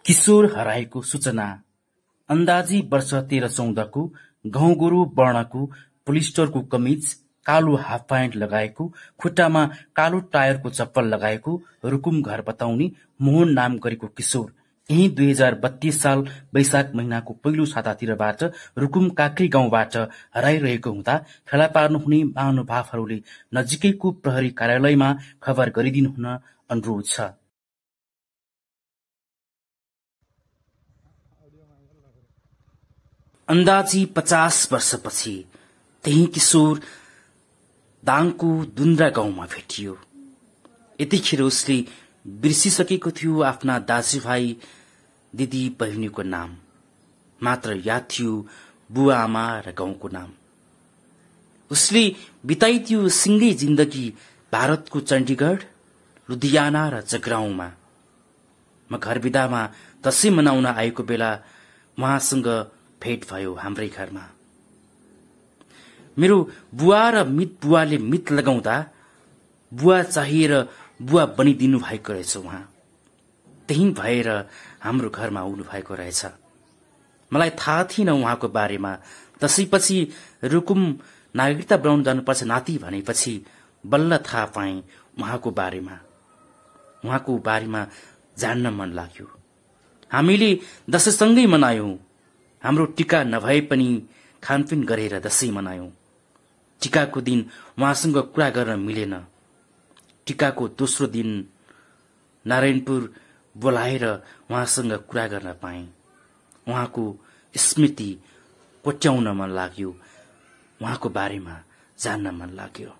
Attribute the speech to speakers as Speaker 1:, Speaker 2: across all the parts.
Speaker 1: किशोर हराएको सूचना। अन्दाजी वर्ष 13-14को, गहुँगोरु वर्णको पोलिस्टरको कमिज, कालो हाफ प्यान्ट लगाएको, खुट्टामा कालो टायरको चप्पल लगाएको, रुकुम घर बताउने मोहन नाम गरेको किशोर यही 2032 साल वैशाख महिनाको पहिलो सातातिरबाट रुकुम काक्री गाउँबाट हराइरहेको हुँदा फेला पार्नुहुने महानुभावहरूले नजिकैको प्रहरी कार्यालयमा खबर गरिदिनुहुन अनुरोध छ। अन्दाजी 50 वर्षपछि त्यही किशोर दाङको दुन्द्रा गाउँमा भेटियो। यतिखेर उसले बिर्सिसकेको थियो आफ्ना दाजुभाइ दिदी बहिनीको नाम, मात्र याद थियो बुवा आमा र गाउँको नाम। उसले बिताइदियो सिंगै जिन्दगी भारतको चण्डीगढ, लुधियाना र जगराउँमा। म घर बिदामा दशैं मनाउन आएको बेला उहाँसँग भेट भयो हाम्रै घरमा। मेरो बुवा र मित बुवाले मित लगाउँदा बुवा चाहिएर बुवा बनिदिनु भएको रहेछ उहाँ। त्यही भएर हाम्रो घरमा आउनु भएको रहेछ। मलाई थाहा थिएन उहाँको बारेमा। दशैंपछि रुकुम नागरिकता बनाउन जानुपर्छ नाति भनेपछि बल्ल थाहा पाएँ उहाँको बारेमा। उहाँको बारेमा जान्न मन लाग्यो। हामीले दशैंसँगै मनायौं। हाम्रो टीका नभए पनि खानपिन गरेर दशैं मनायौं। टीकाको दिन उहाँसँग कुरा गर्न मिलेन। टीकाको दोस्रो दिन नारायणपुर बोलाएर उहाँसँग कुरा गर्न पाएँ। उहाँको स्मृति कोट्याउन मन लाग्यो, उहाँको बारेमा जान्न मन लाग्यो।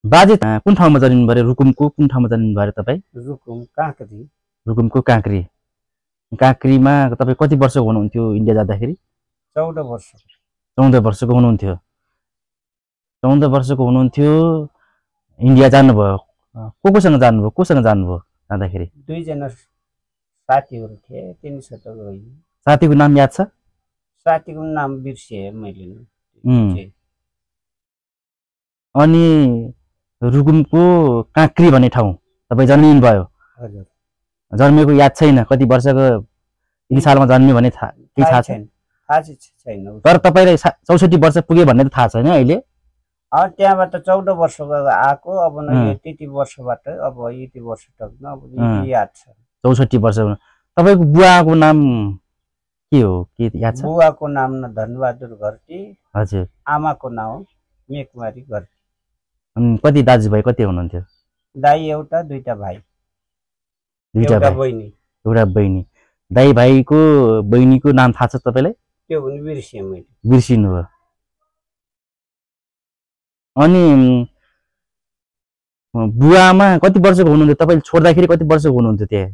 Speaker 2: बाजे कुन ठाउँमा जन्मिनु भयो? रुकुमको कुन ठाउँमा जन्मिनु भयो तपाईँ?
Speaker 3: रुकुम काँक्री।
Speaker 2: रुकुमको काँक्री। काँक्रीमा तपाईँ कति वर्षको हुनुहुन्थ्यो इन्डिया जाँदाखेरि?
Speaker 3: 14 वर्ष।
Speaker 2: 14 वर्षको हुनुहुन्थ्यो। 14 वर्षको हुनुहुन्थ्यो, इन्डिया जानुभयो। कोसँग जानुभयो? कोसँग जानुभयो जाँदाखेरि?
Speaker 3: 2 जना साथीहरू थिए, तिनीसँग गयो।
Speaker 2: साथीको नाम याद छ?
Speaker 3: साथीको नाम बिर्सिएँ मैले।
Speaker 2: अनि रुकुमको काँक्री भन्ने ठाउँ तपाईँ जन्मिनु भयो?
Speaker 3: हजुर।
Speaker 2: जन्मेको याद छैन? कति वर्षको यति सालमा जन्मियो भने केही थाहा छैन?
Speaker 3: थाहा छैन।
Speaker 2: तर तपाईँलाई 64 वर्ष पुग्यो भन्ने त थाहा छैन अहिले?
Speaker 3: त्यहाँबाट 14 वर्षको आएको। अब त्यति वर्षबाट अब यति वर्ष तक अब याद छ।
Speaker 2: 64 वर्ष। तपाईँको बुवाको नाम के हो? के याद छ?
Speaker 3: बुवाको नाम धनबहादुर घरती।
Speaker 2: हजुर।
Speaker 3: आमाको नाम मेघमारी घरती।
Speaker 2: अनि कति दाजुभाइ कति हुनुहुन्थ्यो?
Speaker 3: दाइ एउटा, 2टा भाइ।
Speaker 2: एउटा
Speaker 3: बहिनी।
Speaker 2: एउटा बहिनी। दाइ भाइको बहिनीको नाम थाहा छ तपाईँलाई?
Speaker 3: त्यो पनि बिर्सिएँ मैले।
Speaker 2: बिर्सिनु भयो। अनि बुवामा कति वर्षको हुनुहुन्थ्यो तपाईँ छोड्दाखेरि? कति वर्षको हुनुहुन्थ्यो त्यहाँ?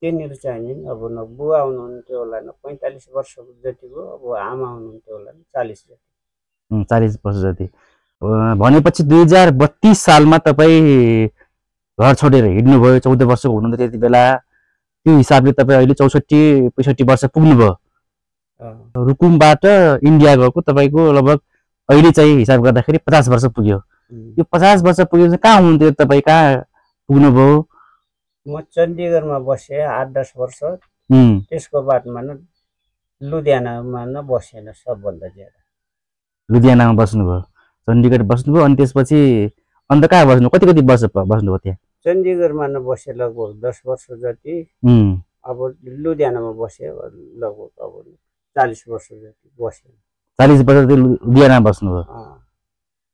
Speaker 3: त्यहाँनिर चाहिँ अब न बुवा हुनुहुन्थ्यो होला 45 वर्ष जतिको, अब आमा हुनुहुन्थ्यो होला 40 जति।
Speaker 2: 40 वर्ष जति भनेपछि 2032 सालमा तपाईँ घर छोडेर हिँड्नुभयो। 14 वर्षको हुनुहुन्थ्यो त्यति बेला। त्यो हिसाबले तपाईँ अहिले 64-65 वर्ष पुग्नुभयो। रुकुमबाट इन्डिया गएको तपाईँको लगभग अहिले चाहिँ हिसाब गर्दाखेरि 50 वर्ष पुग्यो। यो 50 वर्ष पुग्यो चाहिँ कहाँ हुनुहुन्थ्यो तपाईँ? कहाँ पुग्नुभयो?
Speaker 3: म चण्डीगढमा बसेँ 8-10 वर्ष। त्यसको बादमा लुधियानामा बसेन सबभन्दा ज्यादा।
Speaker 2: लुधियानामा बस्नुभयो, चण्डीगढ बस्नुभयो। अनि त्यसपछि अन्त कहाँ बस्नु? कति वर्ष बस्नुभयो त्यहाँ?
Speaker 3: चण्डीगढमा बसेँ लगभग 10 वर्ष जति। अब लुधियानामा बसेँ लगभग अब 40 वर्ष जति बसेँ।
Speaker 2: 40 वर्ष जति लुधियानामा बस्नुभयो।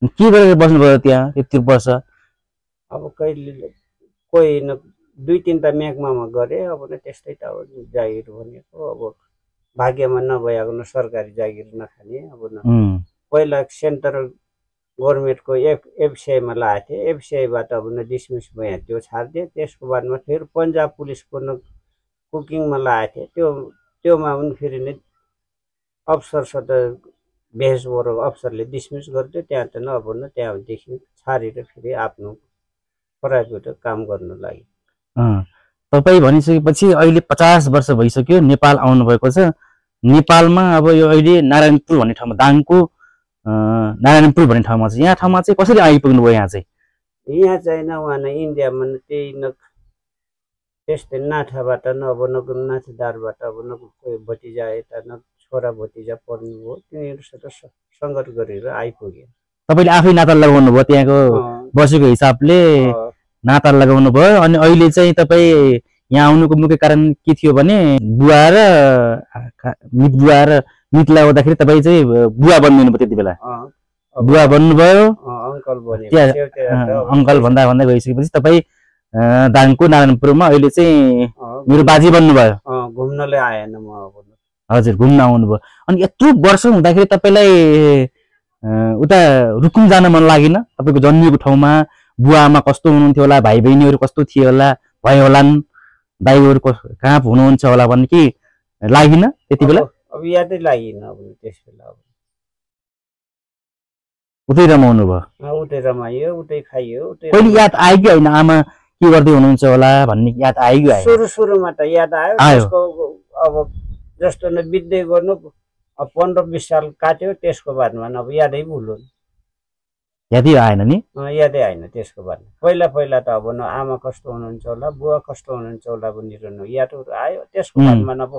Speaker 2: के गरेर बस्नुभयो त्यहाँ यति वर्ष?
Speaker 3: अब कहिले कोही 2-3टा म्यागमामा गरेँ। अब त्यस्तै त अब जागिर भनेको अब भाग्यमा नभएको सरकारी जागिर नखाने। अब पहिला सेन्ट्रल गभर्मेन्टको एफसीआईमा लागेको थिएँ। एफसीआईबाट अब डिसमिस भयो, त्यो छाडिदिएँ। त्यसको बादमा फेरि पन्जाब पुलिसको कुकिङमा लागेको थिएँ। त्योमा पनि फेरि नै अफसरसित बेहेसबाट अफसरले डिसमिस गरिदियो त्यहाँ त अब न त्यहाँदेखि छाडेर फेरि आफ्नो प्राइभेट काम गर्नु लागि
Speaker 2: तपाईँ भनिसकेपछि अहिले 50 वर्ष भइसक्यो नेपाल आउनु भएको छ नेपालमा अब यो अहिले नारायणपुर भन्ने ठाउँमा दाङको नारायणपुर भन्ने ठाउँमा चाहिँ यहाँ ठाउँमा चाहिँ कसरी आइपुग्नु भयो यहाँ
Speaker 3: चाहिँ न उहाँ न इन्डियामा त्यही न त्यस्तै नाथाबाट न अब न नाथदारबाट अब न कोही भतिजा यता न छोरा भतिजा पर्नुभयो तिनीहरूसित सङ्घर्ष गरेर आइपुग्यो
Speaker 2: तपाईँले आफै नाता लगाउनु भयो त्यहाँको बसेको हिसाबले नाता लगाउनु भयो अनि अहिले चाहिँ तपाईँ यहाँ आउनुको मुख्य कारण के थियो भने बुवा र मित लगाउँदाखेरि तपाईँ चाहिँ बुवा बनिदिनु भयो त्यति बेला बुवा बन्नुभयो अङ्कल भन्दा भन्दै गइसकेपछि तपाईँ दाङको नारायणपुरमा अहिले चाहिँ मेरो बाजी बन्नुभयो
Speaker 3: घुम्नले आएन म
Speaker 2: हजुर घुम्न आउनुभयो अनि यत्रो वर्ष हुँदाखेरि तपाईँलाई उता रुकुम जान मन लागेन तपाईँको जन्मिएको ठाउँमा बुवा आमा कस्तो हुनुहुन्थ्यो होला भाइ बहिनीहरू कस्तो थिए होला भयो होलान् दाइहरू कहाँ हुनुहुन्छ होला भन्ने कि लागिन त्यति बेला
Speaker 3: अब यादै लागिन अब त्यस बेला अब
Speaker 2: उतै रमाउनु भयो
Speaker 3: उतै रमाइयो उतै खाइयो
Speaker 2: कहिले याद आयो कि होइन आमा के गर्दै हुनुहुन्छ होला भन्ने याद आयो
Speaker 3: सुरुमा त याद आयो त्यसको अब जस्तो न बित्दै गर्नु 15-20 साल काट्यो त्यसको बादमा अब यादै भुल्यो
Speaker 2: यादै आएन नि
Speaker 3: यादै आएन त्यसको बादमा पहिला त अब न आमा कस्तो हुनुहुन्छ होला बुवा कस्तो हुनुहुन्छ होला भनिरहनु यादहरू आयो त्यसको बादमा अब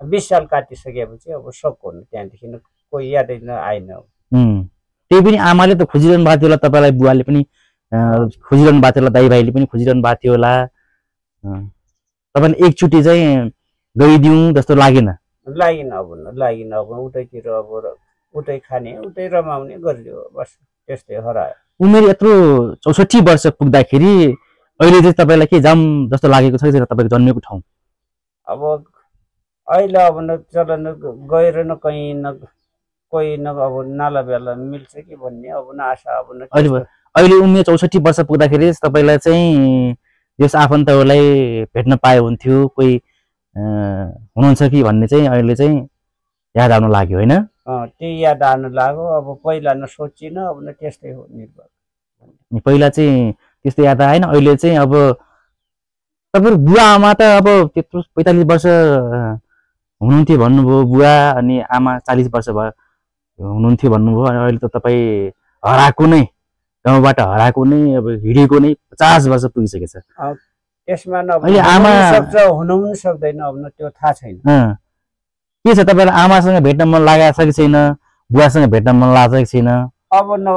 Speaker 3: 20 साल काटिसकेपछि अब सक हुनु त्यहाँदेखि कोही यादै आएन
Speaker 2: त्यही पनि आमाले त खोजिरहनु भएको थियो होला तपाईँलाई बुवाले पनि खोजिरहनु भएको थियो होला दाइ भाइले पनि खोजिरहनु भएको थियो होला तपाईँले एकचोटि चाहिँ गइदिउँ जस्तो लागेन
Speaker 3: अब उतैतिर अब उतै खाने उतै रमाउने गरिदियो बस त्यस्तै हरायो
Speaker 2: उमेर यत्रो 64 वर्ष पुग्दाखेरि अहिले चाहिँ तपाईँलाई के जाम जस्तो लागेको छ कि तपाईँको जन्मेको ठाउँ
Speaker 3: अब अहिले अब न चलन गएर न कहीँ न कोही न अब नाला बेला मिल्छ कि भन्ने अब न आशा अब न
Speaker 2: अहिले उमेर 64 वर्ष पुग्दाखेरि तपाईँलाई चाहिँ यस आफन्तहरूलाई भेट्न पाए हुन्थ्यो कोही हुनुहुन्छ कि भन्ने चाहिँ अहिले चाहिँ याद आउन लाग्यो होइन
Speaker 3: त्यही याद आउन लाग्यो अब पहिला न सोचिन अब न त्यस्तै हो निर्भर
Speaker 2: पहिला चाहिँ त्यस्तो याद आएन अहिले चाहिँ अब तपाईँको बुवा आमा त अब त्यत्रो 45 वर्ष हुनुहुन्थ्यो भन्नुभयो बुवा अनि आमा 40 वर्ष भयो हुनुहुन्थ्यो भन्नुभयो अहिले त तपाईँ हराएको नै गाउँबाट हराएको नै अब हिँडेको नै 50 वर्ष पुगिसकेको छ
Speaker 3: त्यसमा अहिले आमा हुनु पनि सक्दैन अब न त्यो थाहा छैन
Speaker 2: के छ तपाईँलाई आमासँग भेट्न मन लागेको छ कि छैन बुवासँग भेट्न मन लागेको छैन
Speaker 3: अब न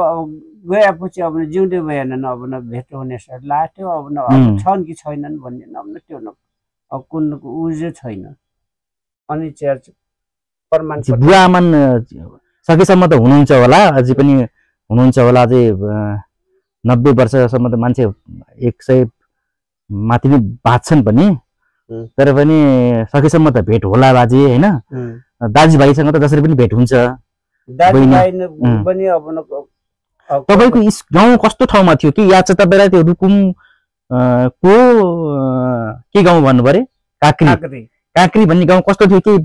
Speaker 3: गएपछि अब जिउँदै भएन न अब न भेट हुने लाग्थ्यो अब न छन् कि छैनन् भन्ने अब न त्यो न अब कुन उजो छैन अनि प्रमाण
Speaker 2: बुवा आमा सकेसम्म त हुनुहुन्छ होला अझै पनि हुनुहुन्छ होला अझै 90 वर्षसम्म त मान्छे 100 माथि नै बाँच्छन् पनि तर पनि सकेसम्म त भेट होला बाजे होइन दाजुभाइसँग त जसरी पनि भेट हुन्छ तपाईँको गाउँ कस्तो ठाउँमा थियो कि याद छ तपाईँलाई त्यो रुकुम को के गाउँ भन्नु पर्यो काँक्री भन्ने गाउँ कस्तो थियो कि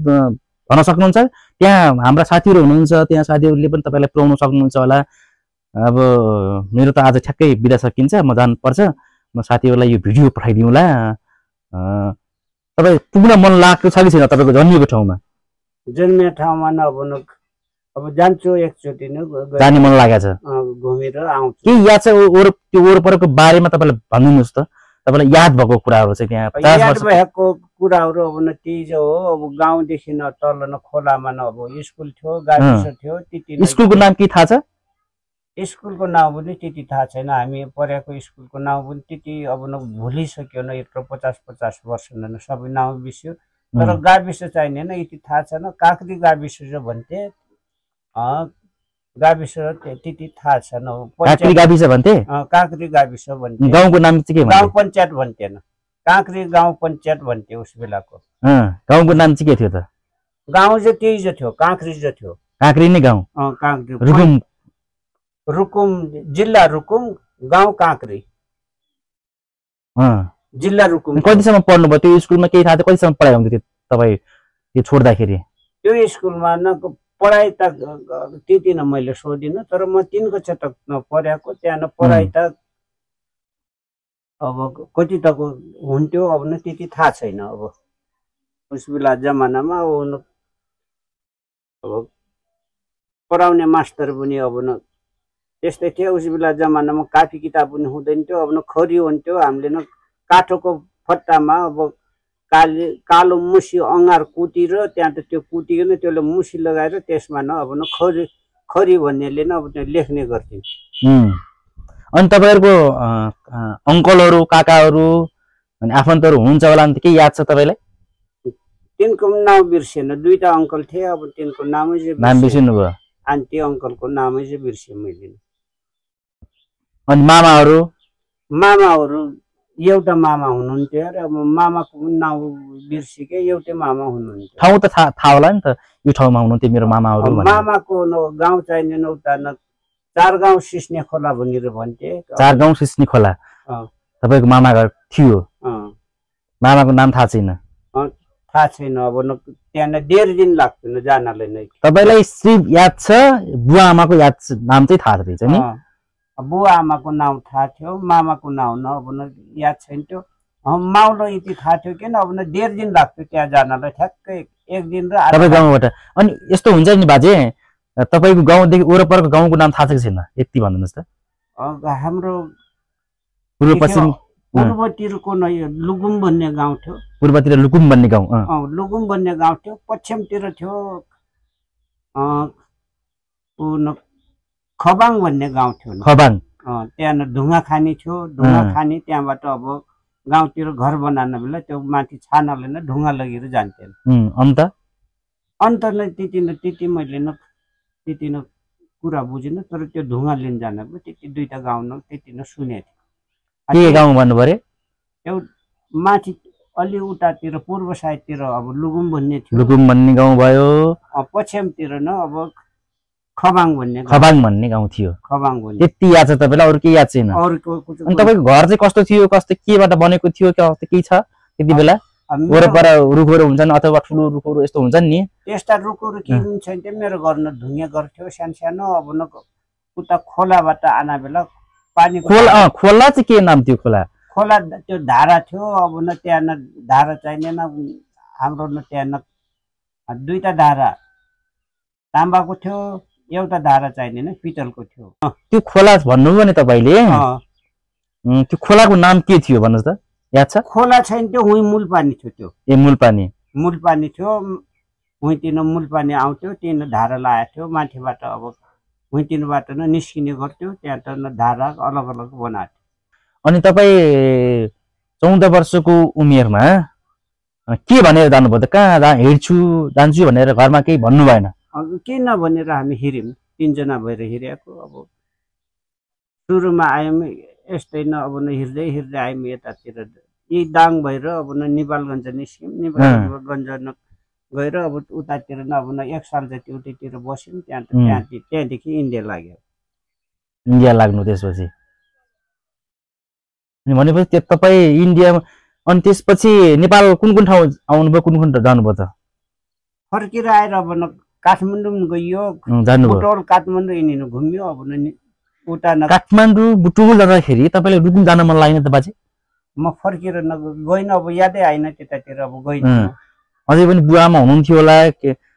Speaker 2: भन्न सक्नुहुन्छ त्यहाँ हाम्रा साथीहरू हुनुहुन्छ त्यहाँ साथीहरूले पनि तपाईँलाई पुर्याउन सक्नुहुन्छ होला अब मेरो त आज ठ्याक्कै बिदा सकिन्छ म जानुपर्छ म साथीहरूलाई यो भिडियो पठाइदिउँला तपाईँ पुग्न मन लाग्छ छ कि छैन तपाईँको जन्मिएको ठाउँमा
Speaker 3: अब जान्छु एकचोटि नै
Speaker 2: जाने मन लागेको छ
Speaker 3: घुमेर आउँछु
Speaker 2: के याद छ त्यो वरपरको बारेमा तपाईँलाई भनिदिनुहोस् त तपाईँलाई याद भएको कुराहरू चाहिँ त्यहाँ 50
Speaker 3: वर्ष भएको कुराहरू अब न त्यही हो अब गाउँदेखि न तल न खोलामा न अब स्कुल थियो गाविस थियो त्यति
Speaker 2: स्कुलको नाम के थाहा छ
Speaker 3: स्कुलको नाम पनि त्यति थाहा छैन हामी पढेको स्कुलको नाम पनि त्यति अब न भुलिसक्यो न यत्रो 50 वर्ष न सबै नाम बिर्स्यो तर गाविस चाहिने न यति थाहा छैन काँक्री गाविस भन्थे गाविस त्यति थाहा छैन
Speaker 2: काँक्री गाविस भन्थे
Speaker 3: काँक्री गाविस भन्थे
Speaker 2: गाउँको नाम चाहिँ के
Speaker 3: गाउँ पञ्चायत भन्थेन काँक्री गाउँ पञ्चायत भन्थे उस बेलाको
Speaker 2: गाउँको नाम चाहिँ के थियो त
Speaker 3: गाउँ चाहिँ त्यही जो थियो काँक्री जो थियो
Speaker 2: काँक्री नै गाउँ
Speaker 3: काँक्री रुकुम जिल्ला रुकुम गाउँ काँक्री जिल्ला रुकुम
Speaker 2: कतिसम्म पढ्नुभयो त्यो स्कुलमा केही थाहा थियो कतिसम्म पढाइ हुन्थ्यो तपाईँ त्यो छोड्दाखेरि
Speaker 3: त्यो स्कुलमा न पढाइ त त्यति न मैले सोधिनँ, तर म 3 कक्षा तक पढाएको। त्यहाँ न पढाइ त अब कति तक हुन्थ्यो अब न त्यति थाहा छैन। अब उस बेला जमानामा अब पढाउने मास्टर पनि अब न त्यस्तै थियो। उस बेला जमानामा कापी किताब पनि हुँदैन थियो। अब न खरी हुन्थ्यो, हामीले न काठोको फट्टामा अब कालो मुसी अँगार कुटेर त्यहाँ त त्यो कुटिकन त्यसले मुसी लगाएर त्यसमा न अब न खरी भन्नेले न अब त्यो लेख्ने गर्थ्यो।
Speaker 2: अनि तपाईँहरूको अङ्कलहरू काकाहरू अनि आफन्तहरू हुन्छ होला नि, के याद छ तपाईँलाई?
Speaker 3: तिनको नाम बिर्सेन। 2टा अङ्कल थिए, अब तिनको नामै
Speaker 2: नाम बिर्सिनु भयो।
Speaker 3: अनि त्यो अङ्कलको नामै चाहिँ बिर्सेँ मैले।
Speaker 2: अनि मामाहरू
Speaker 3: एउटा मामा हुनुहुन्थ्यो अरे, अब मामाको नाम बिर्सिके एउटै मामा हुनुहुन्थ्यो।
Speaker 2: ठाउँ त थाहा होला नि त, यो ठाउँमा हुनुहुन्थ्यो मेरो मामाहरू।
Speaker 3: मामाको गाउँ चाहिने उता 4 गाउँ सिस्ने खोला भनेर भन्थे।
Speaker 2: 4 गाउँ सिस्ने खोला तपाईँको मामा घर थियो? मामाको नाम थाहा छैन?
Speaker 3: थाहा छैन। अब त्यहाँ 1.5 दिन लाग्थ्यो जानलाई नै।
Speaker 2: तपाईँलाई सिर्फ याद छ, बुवा आमाको नाम चाहिँ थाहा रहेछ नि?
Speaker 3: बुवा आमाको नाम थाहा थियो, मामाको नाम न अब याद छैन थियो। माउलो यति थाहा थियो कि अब 1.5 दिन लाग्थ्यो त्यहाँ जानलाई, ठ्याक्कै 1 दिन र।
Speaker 2: तपाईँ गाउँबाट अनि यस्तो हुन्छ नि बाजे, तपाईँको गाउँदेखि वरपरको गाउँको नाम थाहा छ कि छैन? यति भन्नुहोस् त।
Speaker 3: हाम्रो
Speaker 2: पूर्वतिरको
Speaker 3: लुकुम भन्ने गाउँ थियो।
Speaker 2: पूर्वतिर लुकुम भन्ने गाउँ?
Speaker 3: लुकुम भन्ने गाउँ थियो। पश्चिमतिर थियो खबाङ भन्ने गाउँ थियो।
Speaker 2: खबाङ
Speaker 3: त्यहाँ ढुङ्गा खानी थियो। ढुङ्गा खानी त्यहाँबाट अब गाउँतिर घर बनाउन बेला त्यो माथि छानाले न ढुङ्गा लगेर जान्थ्यो। अन्त नै त्यति मैले त्यति न कुरा बुझिनँ, तर त्यो ढुङ्गा लिन जान त्यति 2टा गाउँ न त्यति न सुनेको थियो।
Speaker 2: के गाउँ भन्नु पर्यो?
Speaker 3: एउटा माथि अलि उतातिर पूर्व साइडतिर अब लुकुम भन्ने थियो।
Speaker 2: लुकुम भन्ने गाउँ भयो।
Speaker 3: पश्चिमतिर न अब खबाङ
Speaker 2: भन्ने गाउँ थियो।
Speaker 3: खबाङ भन्ने
Speaker 2: त्यति याद छ तपाईँलाई? अरू के याद छैन? अनि तपाईँको घर चाहिँ कस्तो थियो, कस्तो केबाट बनेको थियो, केही छ त्यति बेला? वरपर रुखहरू हुन्छन् अथवा ठुलो रुखहरू यस्तो हुन्छन् नि?
Speaker 3: त्यस्ता रुखहरू के हुन्छन् त्यो मेरो घर न ढुङ्गे गर्थ्यो सानो। अब न उता खोलाबाट आना बेला पानी।
Speaker 2: खोला चाहिँ के नाम थियो? खोला
Speaker 3: त्यो धारा थियो। अब न त्यहाँ न धारा चाहिने न हाम्रो न त्यहाँ न 2टा धारा ताम्बाको थियो, एउटा धारा चाहिने न पितलको थियो।
Speaker 2: त्यो खोला भन्नुभयो नि तपाईँले, त्यो खोलाको नाम के थियो भन्नुहोस् त, याद छ?
Speaker 3: खोला छैन त्यो, हुँ मूलपानी थियो त्यो। मूलपानी थियो। हुँतिर मूलपानी आउँथ्यो, तीन धारा लगाएको थियो माथिबाट। अब हुँतिरबाट न निस्किने गर्थ्यो, त्यहाँ त धारा अलग अलग बनाएको थियो।
Speaker 2: अनि तपाईँ 14 वर्षको उमेरमा के भनेर जानुभयो त? कहाँ हिँड्छु जान्छु भनेर घरमा केही भन्नु भएन?
Speaker 3: के नभनेर हामी हिँड्यौँ, 3 जना भएर हिँडेको। अब सुरुमा आयौँ यस्तै न, अब हिँड्दै आयौँ यतातिर यी दाङ भएर अब नेपालगञ्ज निस्क्यौँ। नेपालगञ्ज गएर अब उतातिर न अब 1 साल जति उतैतिर बस्यौँ। त्यहाँदेखि इन्डिया लाग्यो।
Speaker 2: इन्डिया लाग्नु त्यसपछि? भनेपछि तपाईँ इन्डिया अनि त्यसपछि नेपाल कुन ठाउँ आउनुभयो, कुन जानुभयो त?
Speaker 3: फर्केर आएर अब काठमाडौँ गइयो, बुटोल काठमाडौँ यिनीहरू घुम्यो। अब उता
Speaker 2: काठमाडौँ बुटोल जाँदाखेरि तपाईँले रुकुम जान मन लागेन त बाजे?
Speaker 3: म फर्केर गइनँ, अब यादै आएन त्यतातिर, अब गइनँ।
Speaker 2: अझै पनि बुवामा हुनुहुन्थ्यो होला,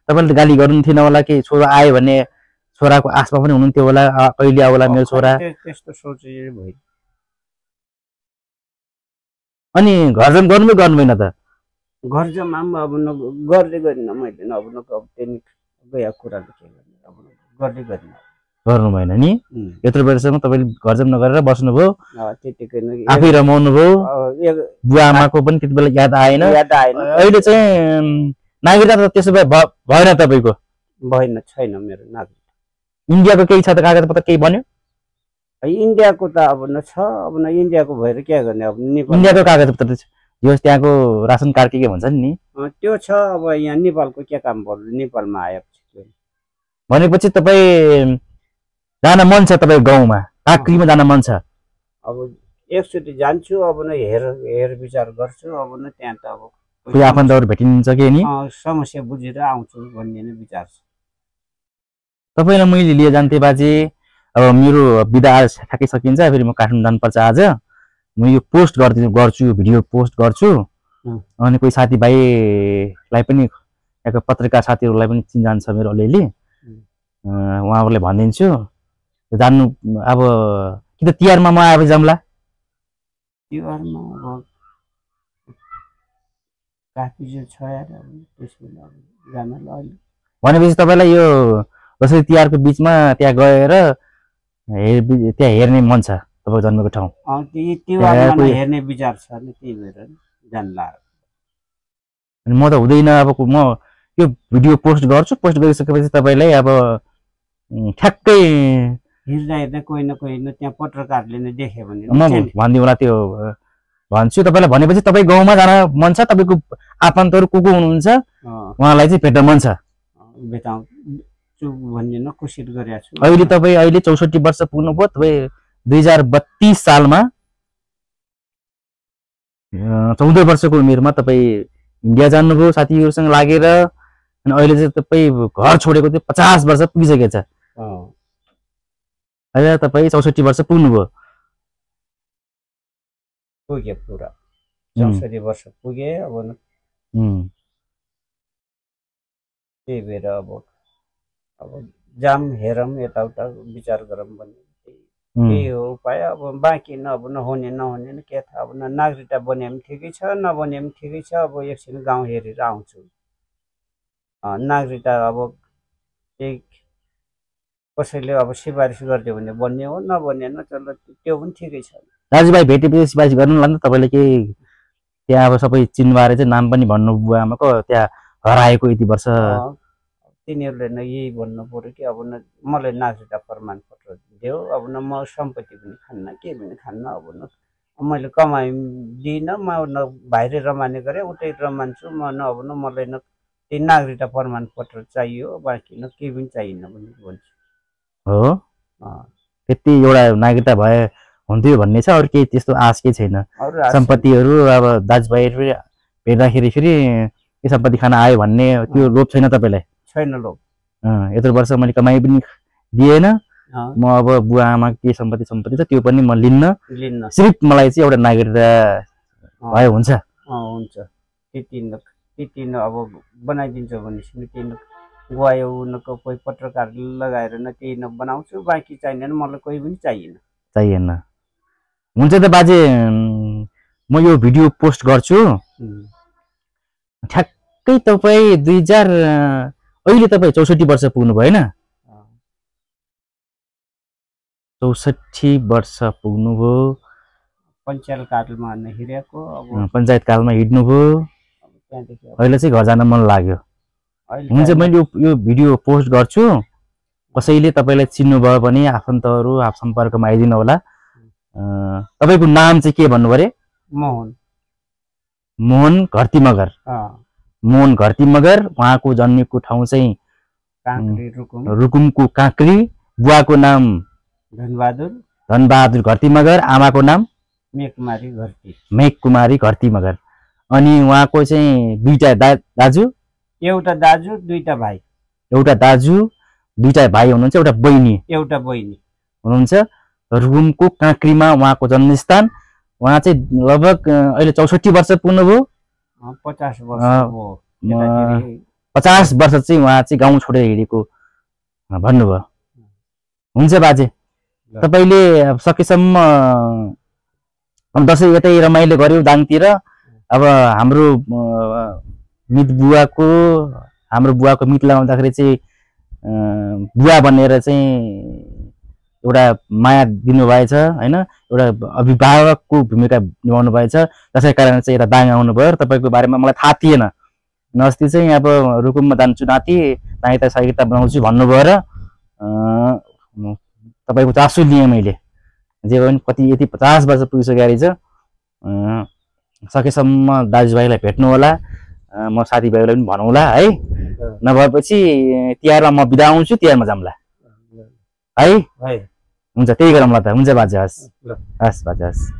Speaker 2: तपाईँले त गाली गर्नु थिएन होला कि छोरा आयो भने छोराको आसमा पनि हुनुहुन्थ्यो होला, कहिले आउला मेरो छोरा?
Speaker 3: त्यस्तो सोच भयो।
Speaker 2: अनि घरजम गर्नु भएन त?
Speaker 3: घरजम अब गर्दै गरिनँ मैले अब त्यहाँदेखि गएको कुराले के गर्ने, अब गर्दै गरिनँ।
Speaker 2: गर्नु भएन नि? यत्रो बेरसम्म तपाईँले घरजम नगरेर बस्नुभयो,
Speaker 3: त्यतिकै
Speaker 2: आफै रमाउनु भयो, बुवा आमाको पनि त्यति बेला याद आएन? अहिले चाहिँ नागरिकता त त्यसो भए भएन तपाईँको?
Speaker 3: भएन, छैन मेरो नागरिकता।
Speaker 2: इन्डियाको केही छ त कागज पत्र, केही बन्यो?
Speaker 3: इन्डियाको त अब छ, अब इन्डियाको भएर के गर्ने। अब
Speaker 2: इन्डियाको कागज पत्र जो त्यहाँको रासन कार्ड के भन्छ नि
Speaker 3: त्यो छ। अब यहाँ नेपालको के काम पर्यो, नेपालमा आएपछि।
Speaker 2: भनेपछि तपाईँ जान मन छ तपाईँको गाउँमा, काँक्रीमा जान मन छ?
Speaker 3: अब एकचोटि जान्छु, अब हेर विचार गर्छु। अब त्यहाँ त अब
Speaker 2: आफन्तहरू भेटिन्छ कि नि,
Speaker 3: समस्या बुझेर आउँछु भन्ने नै विचार छ।
Speaker 2: तपाईँलाई मैले लिएर जान्थेँ बाजे। अब मेरो बिदा आज ठ्याक्कै सकिन्छ, फेरि म काठमाडौँ जानुपर्छ आज। म यो पोस्ट गर्छु, भिडियो पोस्ट गर्छु। अनि कोही साथीभाइलाई पनि, यहाँको पत्रकार साथीहरूलाई पनि चिन्जान छ मेरो अलिअलि, उहाँहरूलाई भनिदिन्छु जान्नु। अब कि त तिहारमा म आएर जाउँला।
Speaker 3: तिहारमा अब काफी जो छ यार, त्यसमा जान ल।
Speaker 2: भनेपछि तपाईँलाई यो दसैँ तिहारको बिचमा त्यहाँ गएर त्यहाँ हेर्ने मन छ तपाईँको जन्मेको ठाउँ?
Speaker 3: तिहारमा हेर्ने विचार छ नि, त्यही भएर जान्ला।
Speaker 2: अनि म त हुँदैन, अब म यो भिडियो पोस्ट गर्छु, पोस्ट गरिसकेपछि तपाईँलाई अब ठ्याक्कै
Speaker 3: हिँड्दा कोही न कोही त्यहाँ पत्रकारले नै देख्यो भने
Speaker 2: म भनिदिउँ होला, त्यो भन्छु तपाईँलाई। भनेपछि तपाईँ गाउँमा जान मन छ, तपाईँको आफन्तहरू को हुनुहुन्छ उहाँलाई चाहिँ भेट्न मन छ?
Speaker 3: भेटाउँछु भन्ने न कोसिस गरेको छु।
Speaker 2: अहिले तपाईँ 64 वर्ष पुग्नुभयो। तपाईँ 2032 सालमा 14 वर्षको उमेरमा तपाईँ इन्डिया जानुभयो साथीहरूसँग लागेर। अनि अहिले चाहिँ तपाईँ घर छोडेको चाहिँ 50 वर्ष पुगिसकेको छ। अहिले तपाईँ 64 वर्ष पुग्नुभयो।
Speaker 3: पुगे पुरा 64 वर्ष पुगे। अब त्यही भएर अब जाम हेरौँ, यताउता विचार गरौँ भन्ने त्यही हो उपाय। अब बाँकी अब नहुने न के थाहा। अब नागरिकता बने पनि ठिकै छ, नबने पनि ठिकै छ। अब एकछिन गाउँ हेरेर आउँछु। नागरिकता अब त्यही कसैले अब सिफारिस गरिदियो भने बन्ने हो, नबने न चल्ला, त्यो पनि ठिकै छ।
Speaker 2: दाजुभाइ भेटेपछि सिफारिस गर्नु लाग्नु तपाईँले के त्यहाँ अब सबै चिन्हबारे चाहिँ नाम पनि भन्नु बुवा आमाको त्यहाँ हराएको यति वर्ष?
Speaker 3: तिनीहरूले न यही भन्नु पर्यो कि अब मलाई नागरिकता प्रमाणपत्र देऊ। अब म सम्पत्ति पनि खान्न, के पनि खान्न। अब मैले कमाइ दिइनँ, म बाहिरै रमाने गरेँ, उतै रमान्छु म। अब मलाई त्यही नागरिकता प्रमाणपत्र चाहियो, बाँकी केही पनि चाहिएन भने भन्छु।
Speaker 2: हो, त्यति एउटा नागरिकता भए हुन्थ्यो भन्ने छ, अरू केही त्यस्तो आश केही छैन। सम्पत्तिहरू अब दाजुभाइहरू भेट्दाखेरि फेरि के सम्पत्ति खान आयो भन्ने त्यो लोभ छैन तपाईँलाई?
Speaker 3: छैन लोभ।
Speaker 2: यत्रो वर्ष मैले कमाइ पनि दिएन, म अब बुवा आमा के सम्पत्ति छ त्यो पनि म लिन्न। सिर्फ मलाई चाहिँ एउटा नागरिकता भए हुन्छ।
Speaker 3: हुन्छ, त्यति अब बनाइदिन्छ भनेपछि त्यही गयो उनको कोही पत्रकार लगाएर त्यही बनाउँछु। बाँकी चाहिँदैन, मलाई कोही पनि चाहिएन।
Speaker 2: हुन्छ त बाजे, म यो भिडियो पोस्ट गर्छु। ठ्याक्कै तपाईँ 2000 अहिले तपाईँ 64 वर्ष पुग्नुभयो होइन? 64 वर्ष पुग्नुभयो।
Speaker 3: पञ्चायत कालमा हिँडेको,
Speaker 2: पञ्चायत कालमा हिँड्नुभयो। अहिले चाहिँ घर जान मन लाग्यो। हुन्छ, मैले यो भिडियो पोस्ट गर्छु। कसैले तपाईँलाई चिन्नुभयो भने आफन्तहरू सम्पर्कमा आइदिनु होला। तपाईँको नाम चाहिँ के भन्नु अरे? मोहन घरती मगर। मोहन घरती मगर। उहाँको जन्मेको ठाउँ चाहिँ रुकुमको काँक्री। बुवाको नाम धनबहादुर घरती मगर। आमाको नाम मेघकुमारी घरती मगर। अनि उहाँको चाहिँ दुईटा दाजु,
Speaker 3: एउटा दाजु दुईटा भाइ।
Speaker 2: एउटा दाजु दुईटा भाइ हुनुहुन्छ, एउटा बहिनी हुनुहुन्छ। रुकुमको काँक्रीमा उहाँको जन्मस्थान। उहाँ चाहिँ लगभग अहिले 64 वर्ष पुग्नुभयो।
Speaker 3: 50
Speaker 2: वर्ष चाहिँ उहाँ चाहिँ गाउँ छोडेर हिँडेको भन्नुभयो। हुन्छ बाजे, तपाईँले सकेसम्म दसैँ यतै रमाइलो गर्यो दाङतिर। अब हाम्रो बुवाको मित लगाउँदाखेरि चाहिँ बुवा बनेर चाहिँ एउटा माया दिनुभएछ होइन, एउटा अभिभावकको भूमिका निभाउनु भएछ। त्यसै कारण चाहिँ यता दाङ आउनुभयो। तपाईँको बारेमा मलाई थाहा थिएन। अस्ति चाहिँ अब रुकुममा जान्छु नाति, नाइता साइता बनाउँछु भन्नुभयो र तपाईँको चासो लिएँ मैले। जे पनि कति यति 50 वर्ष पुगिसकेको रहेछ। सकेसम्म दाजुभाइलाई भेट्नु होला, म साथीभाइलाई पनि भनौँला है। नभएपछि तिहारमा म बिदा आउँछु, तिहारमा जाउँला है। हुन्छ, त्यही गरौँला त। हुन्छ बाजे, हस् बाजे, हस्।